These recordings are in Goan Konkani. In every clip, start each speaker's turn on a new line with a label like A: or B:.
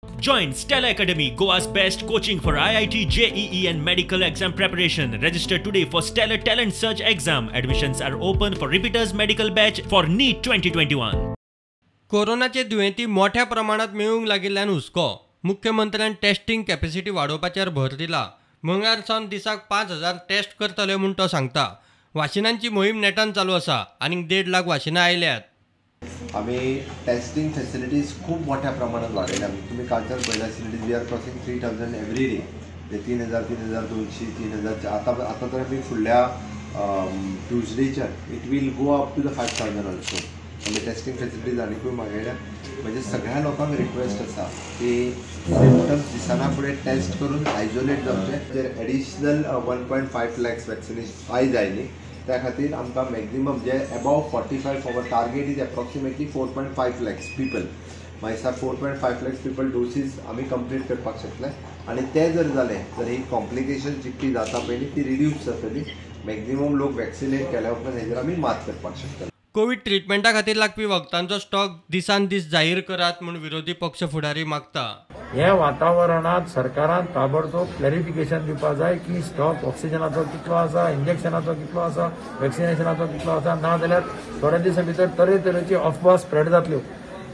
A: Join Stella Academy, Goa's best coaching for IIT, JEE and medical exam preparation. Register today for Stellar Talent Search exam. Admissions are open for repeaters medical batch for NEET 2021.
B: कोरोनाचे दुयेंती मोठ्या प्रमाणात मेळूंक लागिल्ल्यान हुस्को. मुख्यमंत्र्यान टेस्टिंग कॅपॅसिटी वाडोवपाचेर भर दिला. मंगळार सावन दिसाक 5000 टेस्ट करतले म्हूण तो सांगता. वाशिनांची मोहीम नेटान चालू आसा. आनीक 1.5 लाख वाशिनां आयल्यात.
C: आमी टेस्टिंग फेसिलिटीज खूब मोठ्या प्रमाणात वाडयल्या. तुमी कालच्यान पळयला आसतलें, we are crossing 3000 every day. 3000, 3200, 3000. आतां आतां तर आमी फुडल्या ट्युजडेच्यान it will go up to the 5000 also. आमी टेस्टिंग फेसिलिटीज आनिकूय मागयल्या. म्हणजे सगळ्या लोकांक रिक्वेस्ट आसा की सिमटम्स दिसना फुडें टेस्ट करून आयजोलेट जावचें. जर एडिशनल 1.5 लॅक्स वॅक्सिनेशन आयज आयली त्या खातीर आमकां maximum J above 45 our target is approximately 4.5 lakhs people. मागीर 4.5 लॅक्स पीपल डोसीज आमी कंप्लीट करपाक शकतले आनी ते जर जालें तर ही कॉम्प्लिकेशन जितकी जाता पयलीं ती रिड्यूस जातली. मॅक्झिमम लोक वॅक्सिनेट केल्या उपरांत हेजेर आमी मात करपाक शकतले.
B: कोवीड ट्रिटमेंटा खातीर लागपी वखदांचो स्टॉक दिसान दीस जाहीर करात म्हूण विरोधी पक्ष फुडारी मागता.
D: हे वातावरणात सरकारान ताबडतोब क्लॅरिफिकेशन दिवपाक जाय की स्टॉक ऑक्सिजनाचो कितलो आसा, इंजेक्शनाचो कितलो आसा, वॅक्सिनेशनाचो कितलो आसा. ना जाल्यार थोड्या दिसां भितर तरेतरेची अफवा स्प्रेड जातल्यो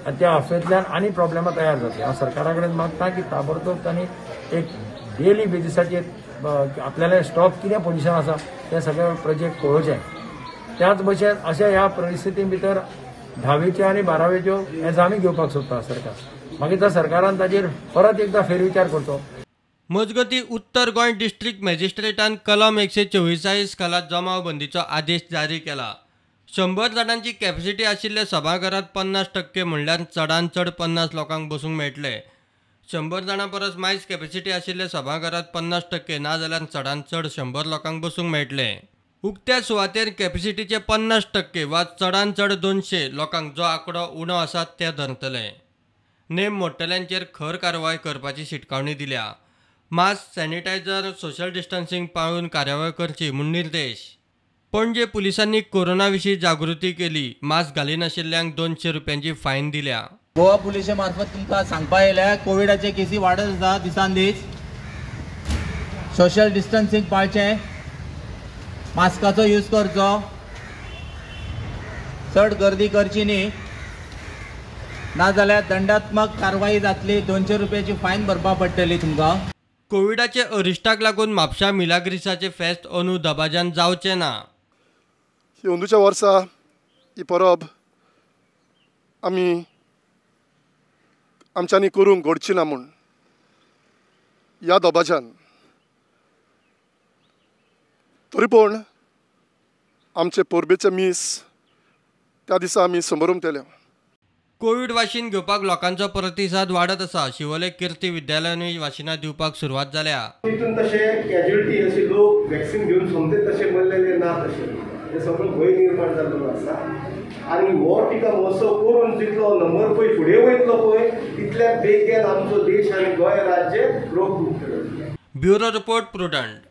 D: आनी त्या अफवेंतल्यान आनी प्रॉब्लेमां तयार जातली. हांव सरकारा कडेन मागता की ताबडतोब तांणी एक डेली बेजिसाचेर आपल्याले स्टॉक कितें पोजिशन आसा तें सगळें प्रोजेक्ट पळोवचें. त्याच भशेन अशा ह्या परिस्थिती भितर 10वीच्यो आनी 12वेच्यो एग्जामी घेवपाक सोदता सरकार. मागीर त्या सरकारान ताजेर परत एकदा फेरविचार करचो.
B: मजगती उत्तर गोंय डिस्ट्रिक्ट मॅजिस्ट्रेटान कलम 144 खाला जमावबंदीचो आदेश जारी केला. 100 जाणांची कॅपॅसिटी आशिल्ल्या सभाघरांत 50% म्हणल्यार चडांत चड 50 लोकांक बसूंक मेळटले. 100 जाणां परस मायज कॅपॅसिटी आशिल्ल्या सभाघरांत 50% ना जाल्यार चडांत चड 100 लोकांक बसूंक मेळटले. उक्त्या सुवातेर कॅपॅसिटीचे 50% वा चडांत चड 200 लोकांक जो आंकडो उणो आसा ते धरतले. नेम मोडटल्यांचेर खर कारवाय करपाची शिटकावणी दिल्या. मास्क, सॅनिटायझर, सोशल डिस्टन्सिंग पाळून कारवाय करची म्हूण निर्देश. पणजे पुलिसांनी कोरोना विशीं जागृती केली. मास्क घालिनाशिल्ल्यांक 200 रुपयांची फायन दिल्या.
E: गोवा पुलिसे मार्फत तुमकां सांगपा येयल्या कोविडाचे केसी वाडत आसा दिसान दीस. सोशल डिस्टन्सिंग पाळचें, मास्काचो यूज करचो, चड गर्दी करची न्ही, नाजाल्यार दंडात्मक कारवाई जातली. 200 रुपयाची फायन भरपा पडटली तुमकां.
B: कोविडाचे अरिश्टाक लागून म्हापशा मिलाग्रिसाचे फेस्त अंदू दबाज्यान जावचें ना.
F: ही अंदूच्या वर्सा ही परब आमी आमच्यांनी करूंक घडची ना म्हूण ह्या दबाज्यान, तरी पूण आमचे परबेचे मीस त्या दिसा आमी समरमतले.
B: कोवीड वाशीन घेवपाक लोकांचो प्रतिसाद वाडत आसा. शिवोले कीर्ती विद्यालयानूय वाशिनां दिवपाक सुरवात जाल्या.
G: तितून तशें कॅज्युअलिटी अशे लोक वॅक्सिन घेवन सोमते तशें मरलेले ना, तशें हे सगळो भंय निर्माण जाल्लो आसा. आनी हो टिका महोत्सव करून जितलो नंबर पळय फुडें वयतलो पळय तितल्या बेगीन आमचो देश आनी गोंय राज्य रोग मुक्त जातलें.
B: Bureau report, Prudent.